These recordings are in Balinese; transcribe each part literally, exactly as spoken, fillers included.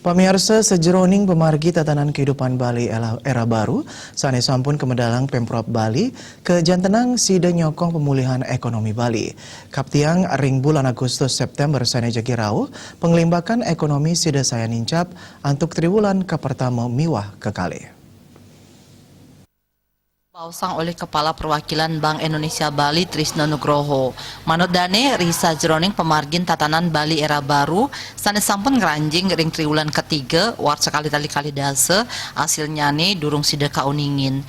Pamiarsa, sajeroning pamargi tatanan kehidupan Bali era baru, sane sampun kamedalang Pemprov Bali, kajantenang sida nyokong pemulihan ekonomi Bali. Kaptiang ring bulan Agustus September sane jagi rauh, panglimbakan ekonomi sida sayan nincap antuk triwulan kapertama miwah kekalih. Baosang olih Kepala Perwakilan Bank Indonesia Bali, Trisno Nugroho. Manut dane, ri sajeroning pamargin tatanan Bali era baru sane sampun ngranjing ring triwulan ketiga, warsa kalih tali kalih dasa, asilnyane durung sida kauningin.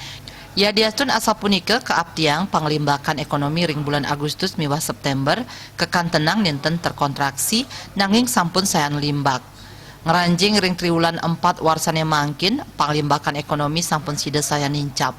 Yadiastun asapunika, kaaptiang panglimbakan ekonomi ring bulan Agustus miwah September kakantenang nenten terkontraksi, nanging sampun sayan limbak. Ngranjing ring triwulan empat warsane mangkin, panglimbakan ekonomi sampun sida sayan nincap.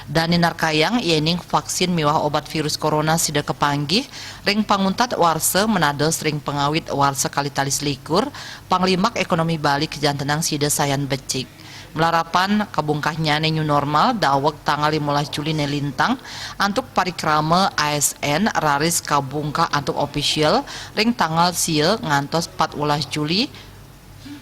Dane narkayang, yening vaksin miwah obat virus corona sida kapanggih, ring panguntat warsa menados ring pangawit warsa kalih tali selikur, panglimbak ekonomi Bali kajantenang sida sayan becik. Malarapan kabungkahnyane new normal daweg tanggal limolas Juli ne lintang, antuk parikrama A S N raris kabungkah antuk ofisial ring tanggal sia ngantos patbelas Juli,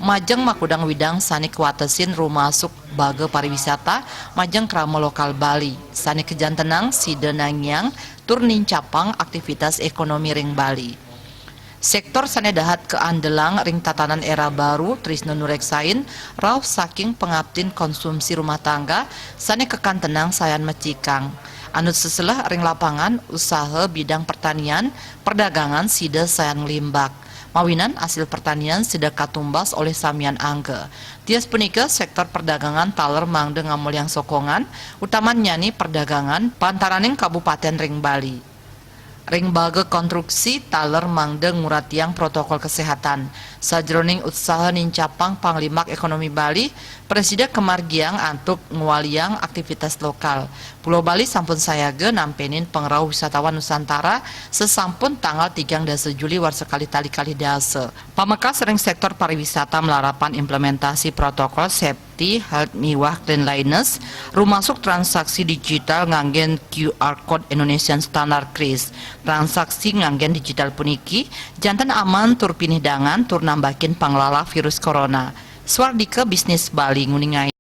majeng makudang widang sane kawatesin rumasuk baga pariwisata majeng krama lokal Bali, sane kajantenang sida nangiang tur nincapang aktivitas ekonomi ring Bali. Sektor sane dahat kaandelang ring tatanan era baru, Trisno nureksain, rauh saking pangaptin konsumsi rumah tangga sane kakantenang sayan mecikang. Anut seselah ring lapangan, usaha bidang pertanian, perdagangan sida sayan nglimbak. Mawinan asil pertanian sida katumbas olih samian angga. Tias punika, sektor perdagangan taler mangda ngamuliang sokongan, utamannyane perdagangan pantaraning kabupaten ring Bali. Ring baga konstruksi taler mangda nguratiang protokol kesehatan. Sajeroning usaha nincapang panglimbak ekonomi Bali, prasida kamargiang antuk ngwaliang aktivitas lokal. Pulau Bali sampun sayaga nampenin pangrauh wisatawan Nusantara sasampun tanggal tigang dasa Juli warsa kalih tali kalih dasa. Pamekas ring sektor pariwisata malarapan implementasi protokol safety, health miwah cleanliness, rumasuk transaksi digital nganggen Q R Code Indonesian Standard kris. Transaksi nganggen digital puniki janten aman tur pinih dangan tur nambakin panglalah virus corona. Swardika Bisnis Bali nguningain.